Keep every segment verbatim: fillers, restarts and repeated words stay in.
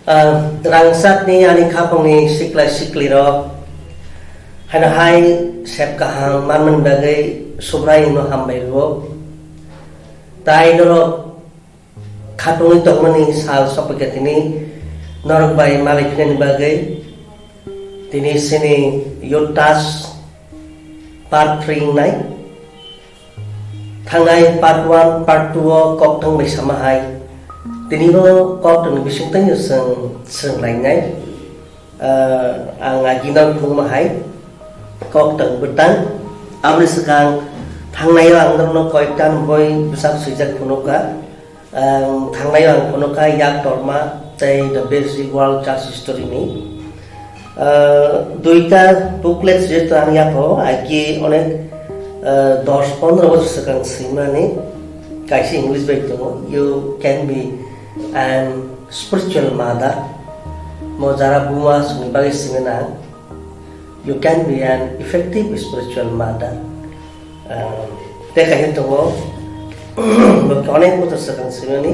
Ah, rangchakni ani khapangni sikla siklirok, haino hai sep kaham manmani bagwi Subraiyungno hambai rwo. Tai norok khatungwi tongmani sal sokphaikha tini norok bai malai phinani bagwi. Tini chini Youth Touch Part three wngnai. Thangnai part one, part two o koktwng bai sama hai. Tini bo koktwng ni bisingtwi chwng, chwng lainai. Ah, ang agino phunukma hai koktwng bwtang. Aboni swkang thangnai o ang norokno koitan boi bwsak swijak phunukha. Ang thangnai o ang phunukha Yak Torma tei The Basic World Church History ni. Ah, duita booklet jehetu ang yapo, agi onek, ah, dos pondro bosor swkang swimani kaisa English bai tongo, "You can be an spiritual mother." Mo jara buma songni bagwi swimani ang, "You can be an effective spiritual mother." Ah, tei kaisa tongo, bo khe onek bosor swkang swimani,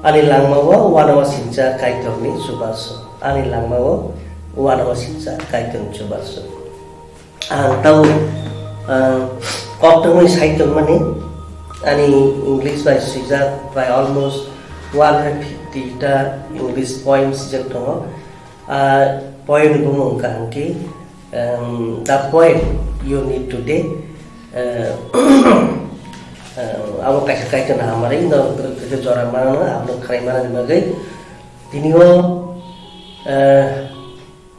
"Ani langmao uanama sincha Kaitorni chubachu. Ani langmao uanama sincha Kaitorni chubachu." Ang tau, ah, koktwmwi sai tongmani, ani English bai swijak prai almost one hundred fifty ta English poem swijak tongo. Ah, poem ni bumung wngkha hwnkhe, um, "The poem you need today." Eh, eh, abo kaisa Kaitorni hamari, no, jora manana, abono khlai manani bagwi. Tini o, eh,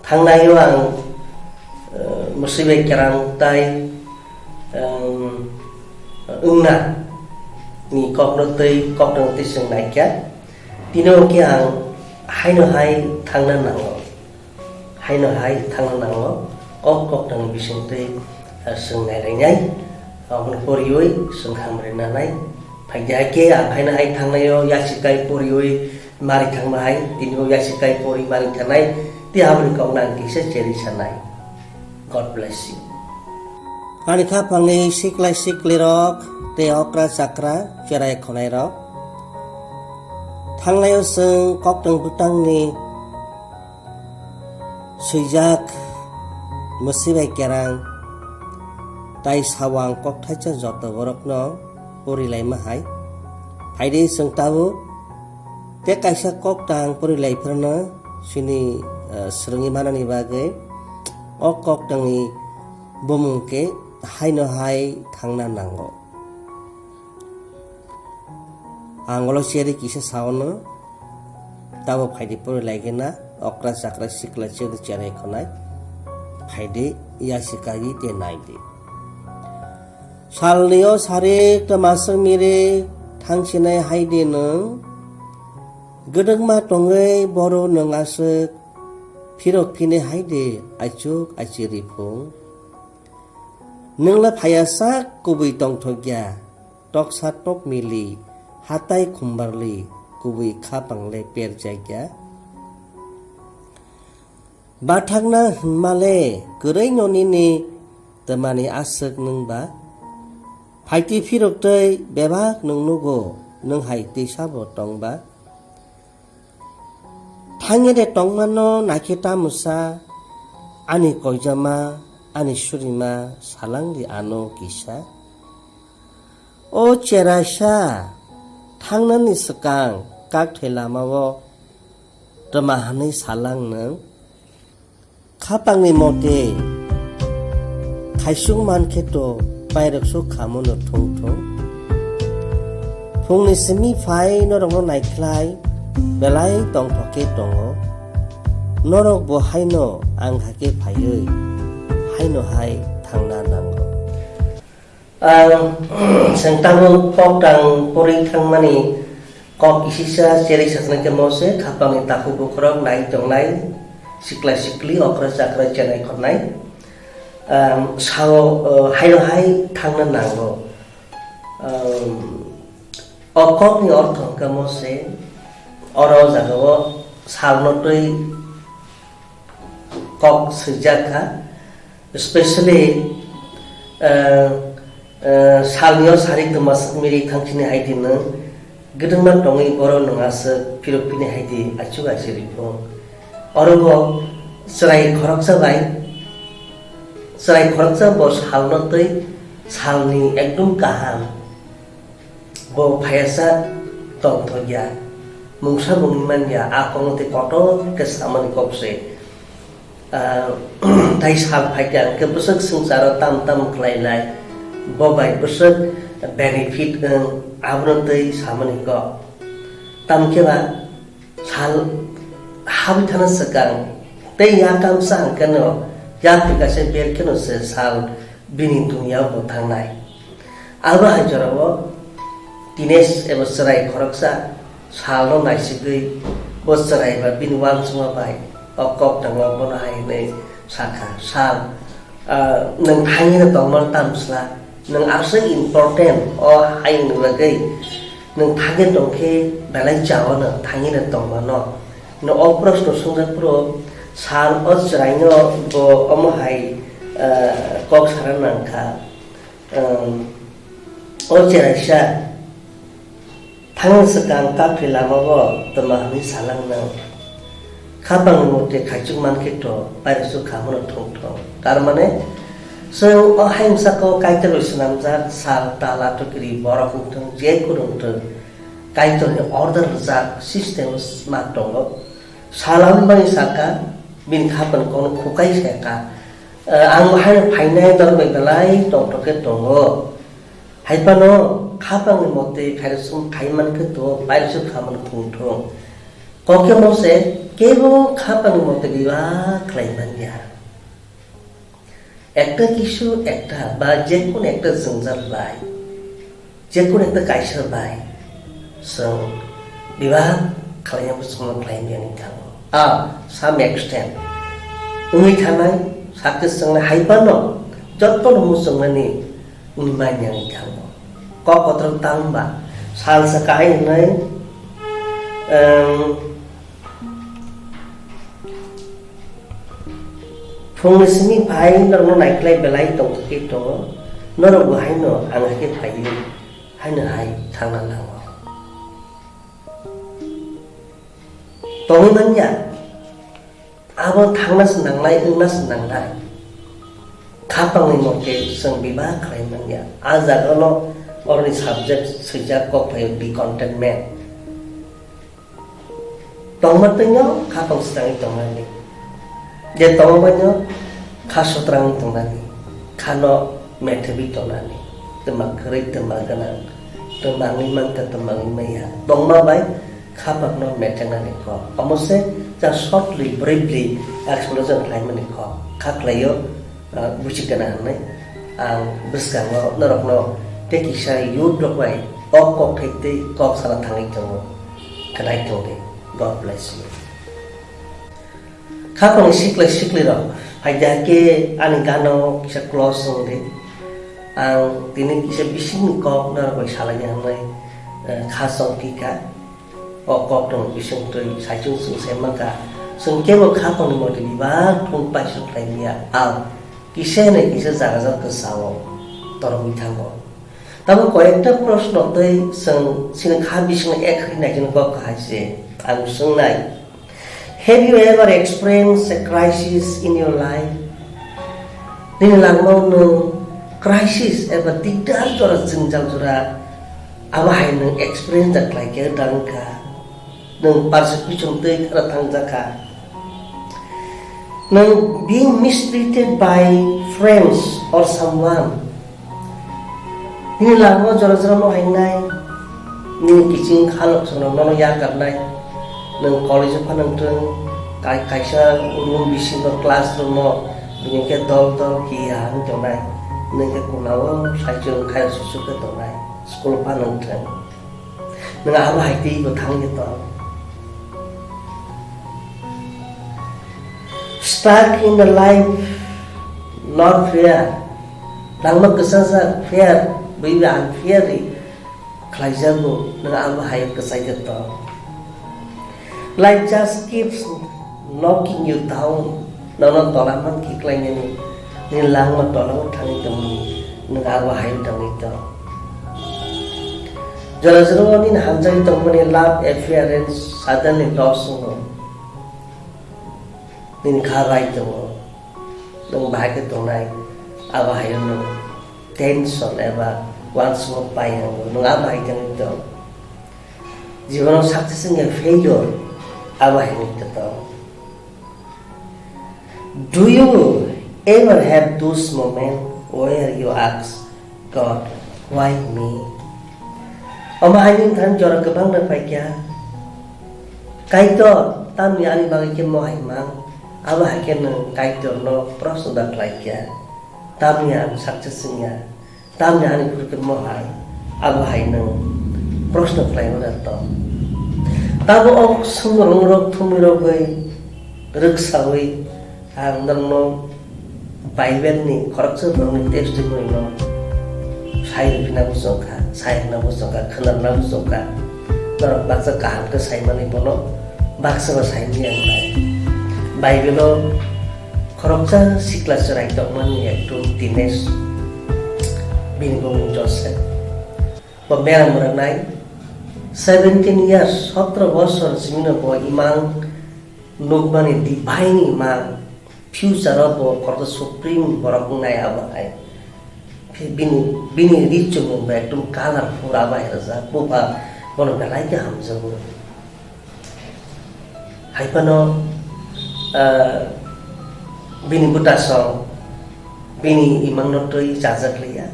thangnai o ang, eh, mwswi bai kerang tai, em, wngna ni kokno twi, kokno twi chwng naikha. Tini o khe ang haino hai thangna nango. Haino hai thangna nango, o koktwng bisingtwi, eh, chwng nailainai, aboni poriwi chwng hamri nanai. Phaidi hai khe ang haino hai thangnaio yasikai poriwi mari thangma hai, tini bo yasikai pori mari thanai, tei aboni kokno ang kisa cherwi sanai. God bless you. Ani khaphangni siklai siklirok tei okra chakra cherai khonairok. Thangnaio chwng koktwng bwtangni swijak mwswi bai kerang tai sawang kokthaisa joto borokno porilaima hai. Phaidi chwng tabuk tei kaisa koktang porilaiphrano chini, eh, swrwngwi manani bagwi o koktangni bumung khe haino hai thangna nango. Ang ulo cherwi kisa saono, tabo phaidi porilaigena, okra chakra sikla chini cherai khonai, phaidi yasikagi tei naidi. Salni o sarik tei maswk mirik thangsinai haidi nwng, gwdwkma tongwi bohrok nwng aswk phirok phini haidi aichuk aichiri phung. Nwngla phaiya sak kubui tongthokya, toksa tokmili, hatai khumbarli, kubui khapangle perjakya. Bathakna hwnmale kwrwi no nini twmani aswk nwngba? Phaiti phirok tei bebak nwng nugo, nwng hai twi sabo tongba? Thangya de tongmano naikhe ta mwsa, ani koijama, ani surima, salangdi ano kisa. O cheraisa, thangnani swkang kakthai lamao twma hwnwi salang nwng? Khapangni mote, khaisung mankhe to pairok so khamono thung thung. Phungni simi phai norokno naikhlai belai tongthok khe tongo. Norok bo haino ang hakhe phaiwi haino hai thangna nango. Ang chwng tabuk koktang pori thangmani kok isisa cherwi saknai khe mo se khapangni takhuk bukhurok nai tongnai, sikla sikli, okra chakra chenai khornai. Ang sao, eh, haino hai thangna nango. Ang o kokni ortho hwnkha mo se oro jagao salno twi kok swijak kha, especially, eh, eh, salni o sarik twma swk mirik thang sini hai di nwng, Gwdwngma tongwi borok nwng aswk phirok phini hai di, achuk achuk ripho. Oro bo chwrai khoroksa bai, chwrai khoroksa bo salno twi salni ekdum kaham. Bo phaiyasak tongthokya, mungsa bo wngmanya, a kokno tei kotor khe samani kok se. Ah, tai sal phaikha hwnkhe bwswk swngcharo tam tam khlainai, bo bai bwswk benefit wng, abono twi samani kok. Tamkhe ba sal habwi thana swkang tei yakam sa hwnkhe no, yapri kaisa ber kheno se sal bini dunya bo thangnai. Abo hai jorao teenage eba chwrai khoroksa salno naisigwi bo chwrai ba bini uansukma bai o kok tangma bono hai hwnwi sakha, "Sal, ah, nwng thangwi no tongmano tamo swla? Nwng aswk important o hayungni bagwi nwng thangwi tongkhe belai chawano thangwi no tongmano?" No o proshno swngjak phuru sal o chwraino bo omo hai, ah, kok sana nangkha. Ehm, o cheraisa thangna swkang kaphri lamao twma hwnwi salang nang. Khapangni mote khaichuk mankhe to, pairasuk khamano thung thung. Tar mane, chwng o hayung saka o Kaitor bai swnamjak sal, tal, atok kiri, borok wng thung, je kunu wng thung, Kaitorni order rwjak system ma tongo. Sal aboni bagwi sakha, bini khapang kokno khukai se kha. Eh, ang bo haino phainai norok bai belai tongthok khe tongo. Hai phano khapangni mote khairoksa khai mankhe to, pairoksa khamani thung thung. Kok khe mose kebo khapangni mote bebak khlai manya. Ekta kisu ekta ba jekun ekta jwngjal bai, jekun ekta kaisa bai chwng bebak khlaina muchungma khlai mani thango. Ah, some extent. Wngwi thanai, sakhe chwngnai hai phano jotto no muchungmani wngwi manya wngwi thango. Kok kotor tang ba, salsa kahai hwnwi, em, phungni simi phai norokno naikhlai belai tongthokgwi tongo, norok bo haino ang hakhe phaiwi haino hai thangna nango. Tongwi manya, abo thangna se nangnai, wngna se nangnai. Khapangni mote chwng bebak khlai manya. A jagano oroni subject swijak kok phai be contentment. Tongma twino khapang swrangwi tongnani. Je tongma baino kha sutrangwi tongnani. Khano methebwi tongnani. Twma kwrwi, twma gwnang, twma wngwi mankha, twma wngwi maya. Tongma bai khapangno metheknani kok. Omo se ja shortly, briefly explanation khlaimani kok. Kha khlaio, ah, buji gana hwnwi ang bwskango norokno tei kisa youth rok bai o kok thai tei kok sana thangwi tongo. Khnai tongdi. God bless you. Khapang sikla sikli rok, phaida khe ani gano kisa close wngdi. Ang tini kisa bisingni kok norok bai salaina hwnwi, eh, kha chong tikha. O koktwmani bisingtwi saichung chwng sai mankha, chwng kebo khapangni mote bebak thung paisa khlai liya. Ang kisa nai kisa jaga jaga kwchao torogwi thango. Tamo koyekta proshno tei chwng chini kha bisingni ek hai nai chini kok kahai se ang swngnai. Have you ever experienced a crisis in your life? Nini langmao nwng crisis eba dikdar jora, jwngjal jora, abo hai nwng experience da khlai khe da wngkha. Nwng persecution twi khara thangjakha. Nwng being mistreated by friends or someone. Nini langmao jora jora no hainai, nini kiching khalok sono nono yakarnai. Nwng college o phano nwng thung, kai-, kaisa room bisingo classroom o, bini khe dol dol kiya wng tongnai. Nwng khe kunao saichung khai susuk khe tongnai. School o phano nwng thung. Nwng abo hai twi bo thangwi tong. Stuck in the life, not fair. Langma kwchajak fair, bui unfairly khlaijago, nwng abo hai kwchai tong. Life just keeps knocking you down. Nono tola man kiklainani, nini langma tola o thangwi tongmani, nwng abo hai thangwi tong. Jora jora o nini hamjagwi tongmani love affair suddenly loss wngo. Nini kha bai tongo. Nwng bahai khe tongnai, abo hai nwng tension eba uansukmung pai wngo. Nwng abo hai tongwi tong. Jibono success wngya failure, abo hai nwng tong. Do you ever have those moments where you ask God, "Why me?" Omo hai nwng thani jora kwbang rw paikha. Kaitor, tamni ani bagwi khe mo hai mang? Abo hai khe nwng Kaitorno proshno da khlaikha. Tamni ang success wngya? Tamni ani phuru khe mo hai? Abo hai nwng proshno khlai mano to. Tabo o swngmung rok thumwi rogwi rwksawi ang nokno Bible ni khoroksa borokni testimony no sai rwphina muchungkha, sai rwna muchungkha, khwnarwna muchungkha. Norok baksa kaham khe saimani bono baksa no saimani ang bai. Bible o khoroksa sikla chwrai tongmani ekdom Dinesh, bini bumung Joseph. Bo berang mwrwngnai, seventeen years, sotro bosor simino bo imang nukmani, divine imang, future o bo koroksa supreme borok wngnai abo hai. Bini, bini ri chumung bai ekdom colorful abo hai rwjak, buphang bono belai khe hamjago. Hai phano, ah, bini bwtasong bini imangno twi chajak liya.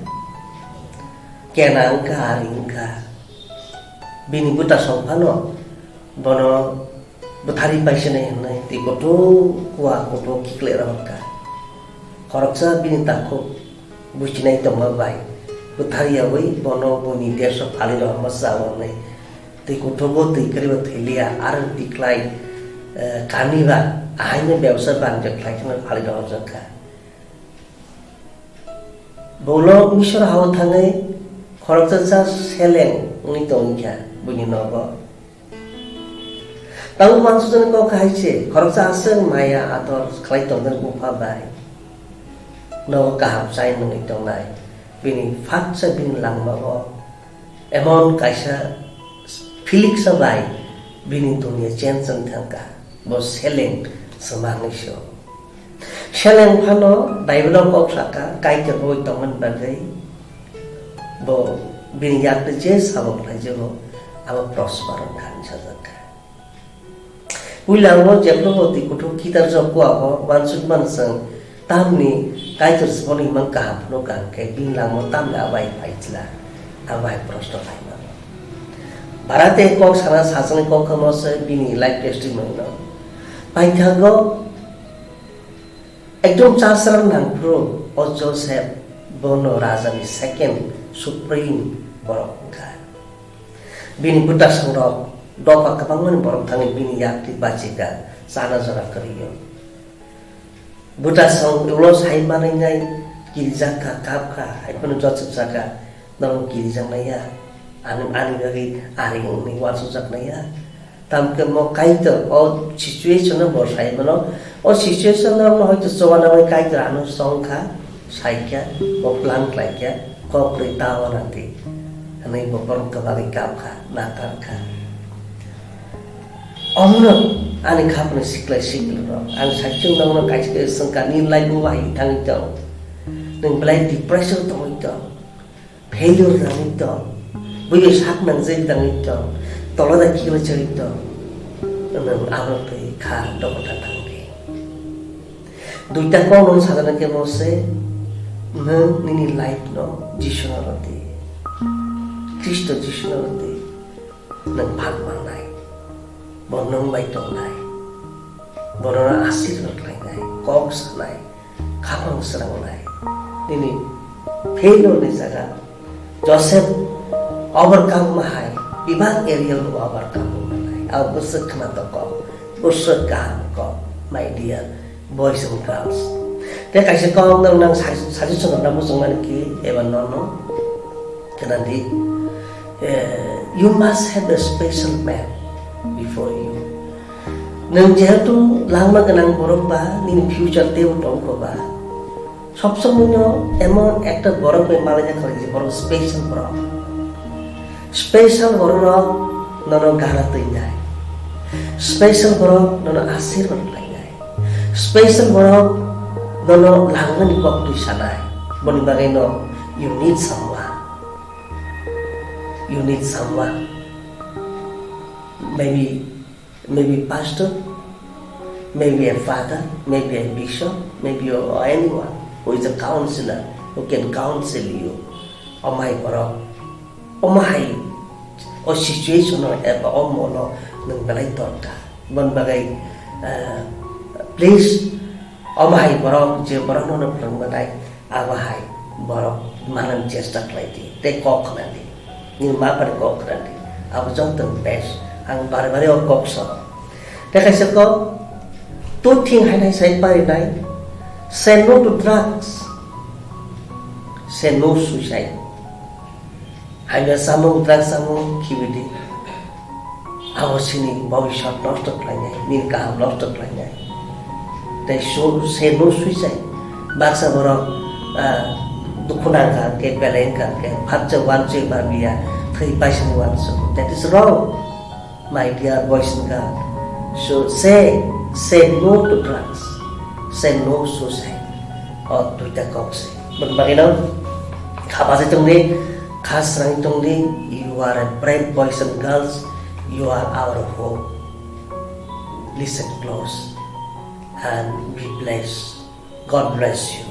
Kena wngkha, ari wngkha. Bini bwtasong phano bono bwthari paisinai hwnwi twi kutuk kua kutuk khiklai rohorkha. Khoroksa bini takhuk buchinai tongma bai bwthariyaui bono buini desh o phalwi rohorma chao hwnwi twi kuthugo twi kwrwibo thwi liya, aro twi khlai, eh, kaniba ahaino bebsa banjo khlai kheno phalwi rohorjak kha. Bolo Misor hao thangwi khoroksa cha seleng wngwi tongkha buini nogo. Tabuk uansukjani kok hai se, khoroksa aswk maya ator khlai tongmani bupha bai nogo kaham chai nungwi tongnai. Bini phatsa bini langmao emon kaisa philiksa bai bini dunia change wng thangkha. Bo seleng swmangwi se. Seleng phano Bible o kok saka, Kaitor bai tongmani bagwi bo bini yakni je sabo khlaijago, abo prosper wngkha hinwi sajak kha. Puila o jephru bo twi kuthuk kitar jok kua o uansuk man chwng, tamni Kaitor se bono imang kaham phano kaham khe bini langmao tamni abai phai chla, abai proshno khai mano. Bharate kok sana sajaknai kok kamo se bini life testimony no. Paithago ekdom chasra nangphru o Joseph bono raja ni second supreme borok wngkha. Bini bwtasong rok dopha kwbangma ni borok thangwi bini yak twi bachikha, chana jora kwrwi o. Bwtasong ulo sai manwi nai kirijak kha, kap kha, hai phano Joseph saka, "Norok kirijaknai ya, ani, ani bagwi ari wngwi uansukjaknai ya." Tamo khe mo Kaitor o situation no bo sai mano. O situation no hoito chubanani Kaitor ano song kha, sai kha, bo plan khlai kha, kok rwi ta wana twi. Hwnwi bo borok kwbangwi kap kha, nakar kha. Omono ani khapni siklai sikla rok. Ang saichung nokno kaisa kaisa swngkha, nini life o bahai thangwi tong. Nwng belai depression tongwi tong. Failure nangwi tong, buibai sak nangjak nangwi tong, tola da kilo chari tong, nwng abo twi kha dokta tangdi. Duita kok nwng sajana khe bo se, nwng nini life no Jisu no rwdi, Khristo Jisu no rwdi. Nwng phan mangnai, bo nwng bai tongnai, bo nono asirwad khlainai, kok sanai, khapang srangnai. Nini failure ni jaga Joseph overcome ma hai, bebak area no overcome ma hai. Abo bwswk khna to kok, bwswk kaham kok, my dear. Boys and girls. Tei kaisa kok nwng nang suggestion rwna muchungmani ki eba nono khwnadi, eh, you must have a special man before you. Nwng jehetu langma gwnang borok ba nini future teibo tongkho ba, sob somoi no emon ekta borok bai malaina khlai je borok special borok. Special borok no nono gana twi nai. Special borok nono asirwad khlai nai. Special borok nono langmani kok twi sanai. Boni bagwi no you need someone. You need someone. Maybe Maybe pastor, maybe a father, maybe a bishop, maybe a- anyone who is a counselor who can counsel you. Omai borok, omai o situation o eba o mono nwng belai dorkar. Bon bagai, uh, please, omai borok je borok no phwrwng belai Abo hai borok manani chesta khlai di, tei kok khna di. Nini ma phani kok khna di. Abo joto best. Ang bare bare o kok sa. Tei kaisa kok, two thing hai nai sai pari nai. Say no to drugs. Say no suicide. Hamya samung, drug samung khibi di. Abo chini bhobishyot nosto khlainai, nini kaham nosto khlainai. Tei su-, se no suicide. Baksa borok, ah, dukhu nangkha khe, belai wngkha khe, phatsa uansuk ba biya, thwi paisani uansuk. That is wrong, my dear boys and girls. So say, say no to drugs, say no suicide. O duita kok se. Boni bagwino kha bachai tongdi, kha srang tongdi, you are a brave boys and girls, you are our hope. Listen close and be blessed. God bless you.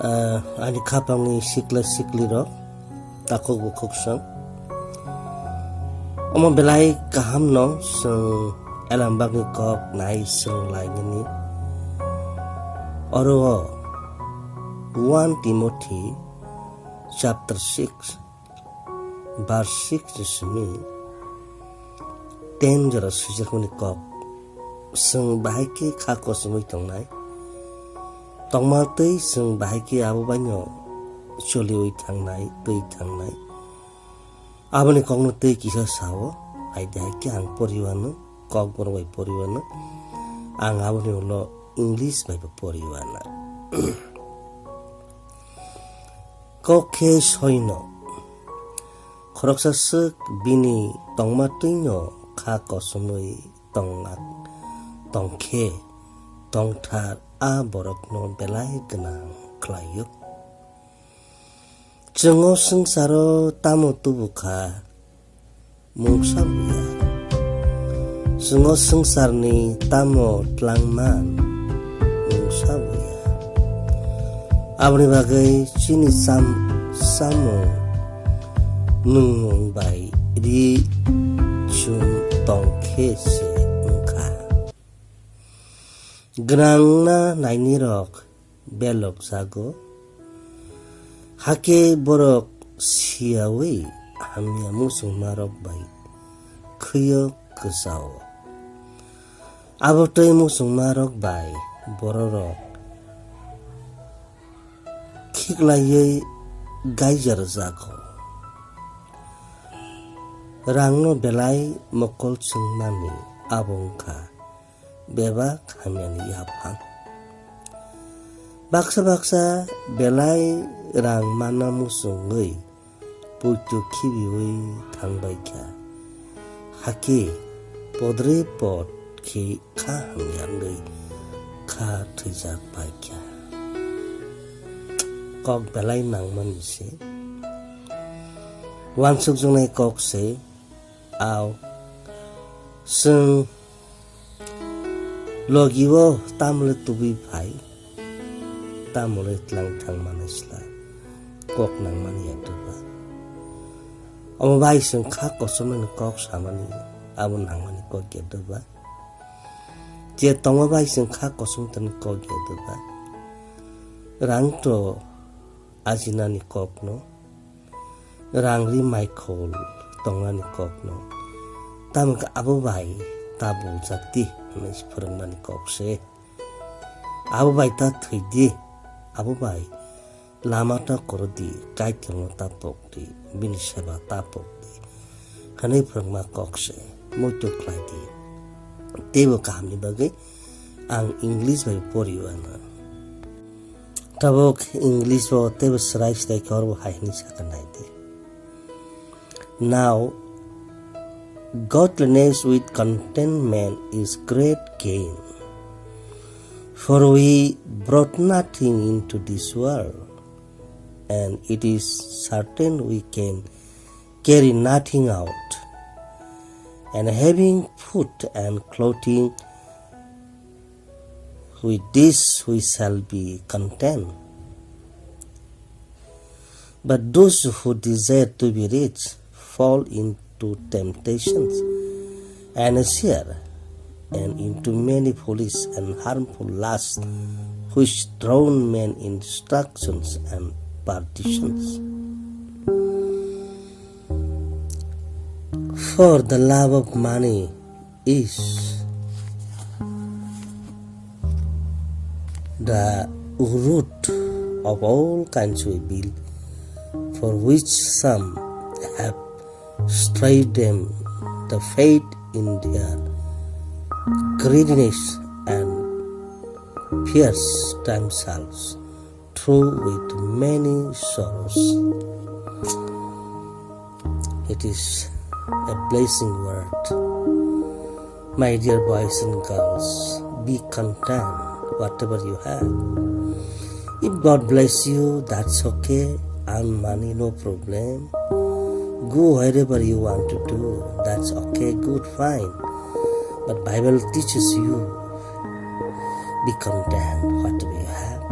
Ah, ani khapangni sikla siklirok, takhuk bukhuk song. Omo belai kaham no chwng elambakni kok nai chwng lai nini. Oro o one Timothy chapter six verse six ni simi ten jora swijakmani kok. Chwng bahai khe kha kochomwi tongnai. Tongma tei chwng bahai khe abo baino choliwi thangnai, twi thangnai. Aboni kokno tei kisa sao, hai de hai khe ang poriwano, kokborok bai poriwano. Ang aboni ulo English bai bo poriwana. Kok khe soino. Khoroksa swk bini tongma twino kha kochomwi tongna tongkhe, tongthar a borokno belai gwnang khlaio. Chwng o swngcharo tamo tubu kha, mungsa buya. Chwng o swngcharni tamo tlangma, mungsa buya. Aboni bagwi chini cham-, samung nungmung bai ri chum tongkhe se wngkha. Gwnangna nainirok belok jago. Hakhe borok siyawi hamya muchungmarok bai khwiyo kwchao. Abo twi muchungmarok bai bororok khiklaiwi gaijarjago. Rangno belai mokol chwngmani abo wngkha bebak hamyani yaphang. Baksa baksa belai rang mana muchungwi poito khibiwi thangbaikha. Hakhe podre pod khe kha hamya wngwi kha thwijak baikha. Kok belai nangmani se. Wansukjaknai kok se. Ao. Chwng logi o tamle tubui phai, tamle tlang thang manai sla kok nangmani ya doba. Omo bai chwng kha kochomani kok samani abo nangmani kok ya doba. Je tongma bai chwng kha kochomtani kok ya doba. Rang to ajinani kokno, rang ri maikhol tongnani kokno, tamo khe abo bai ta bujakdi hwnwi phwrwngmani kok se. Abo bai ta thwidi, abo bai lama ta kwrwdi, Kaitorno ta pokdi, bini seba ta pokdi hwnwi phwrwngma kok se. Muitu khlaidi. Teibo kahamni bagwi ang English bai poriwana. Tabuk English o teibo swrai swrai khe oro bo hai hwnwi sakha nai di. Now, godliness with contentment is great gain. For we brought nothing into this world, and it is certain we can carry nothing out. And having food and clothing, with this we shall be content. But those who desire to be rich fall into temptations and a snare, and into many foolish and harmful lusts, which drown men in destructions and perditions. For the love of money is the root of all kinds of evil, for which some have strayed them the faith in their greediness and pierced themselves through with many sorrows. It is a blessing word. My dear boys and girls, be content whatever you have. If God bless you, that's okay. Earn money, no problem. Go wherever you want to do. That's okay, good, fine. But Bible teaches you, be content whatever you have,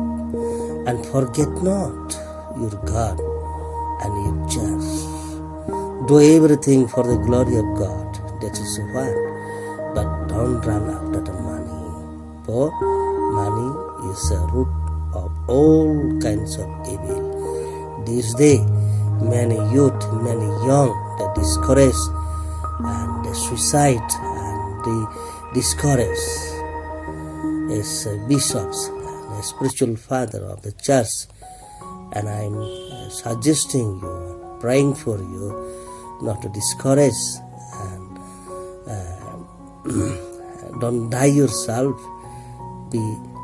and forget not your God and your church. Do everything for the glory of God. That is what. But don't run after the money. For money is a root of all kinds of evil. This day, many youth, many young, they discourage and they suicide and they discourage. As a bishops and a spiritual father of the church, and I'm uh, suggesting you, praying for you, not to discourage and uh, don't die yourself. Be,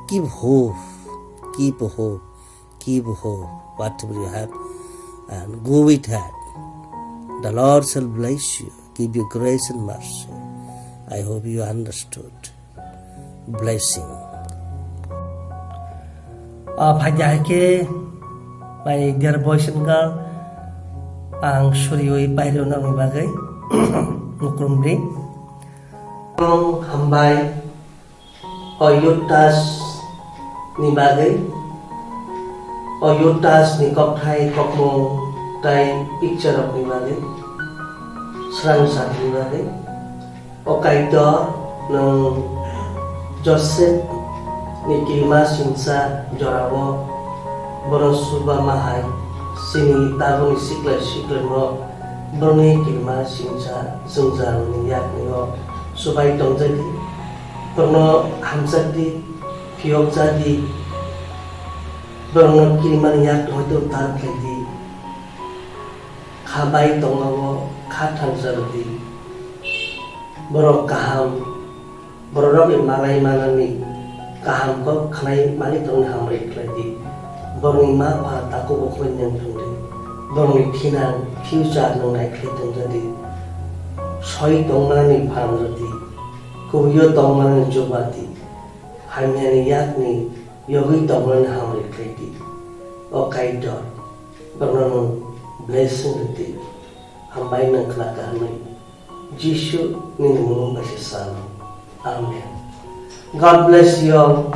keep hope, keep hope, keep hope, whatever you have, and go with that. The Lord shall bless you, give you grace and mercy. I hope you understood. Blessing. O phaidi hai khe, my dear boys and girl, ang suriwi pairwnani bagwi nukhrum di. Ang hambai o Yudas ni bagwi, o Yudas ni kokthai kokmung tai picture rok ni bagwi, srang sakni bagwi. O Kaitor, nwng Josep ni kirima singcha jorao bono suba ma hai, chini tabukni siklai siklairok borokni kirima singcha jwngjalni yakni o subai tongjadi, borokno hamjakdi, phiyokjadi, borokno kirimani yak hoito tar khlaidi. Kha bai tongmao kha thansa rwdi. Borok kaham, bororokni malai manani kaham kok khnai mani tongni hambai khlaidi. Borokni ma pha takhuk bukhuk nwng thangdi. Borokni thinang future nwng nai khlai tongjadi. Soi tongmani phan rwdi. Kubui-o tongmani chubadi. Hamyani yakni yogwi tongmani hambai khlaidi. O Kaitor, borokno nwng blessing rwdi. Hambai nwng khna kahamwi. Jisu nini mung bai se salo. Amen. God bless you all.